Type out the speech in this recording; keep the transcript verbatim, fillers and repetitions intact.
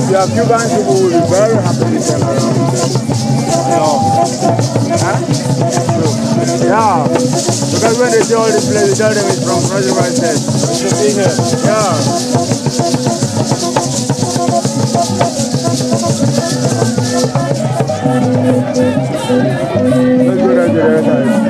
The Cubans will be very happy this time around. No. Huh? Yeah. Because when they see all this place, they tell them it's from Cross River State. It's the thing here. Yeah. Let's go down to the other side.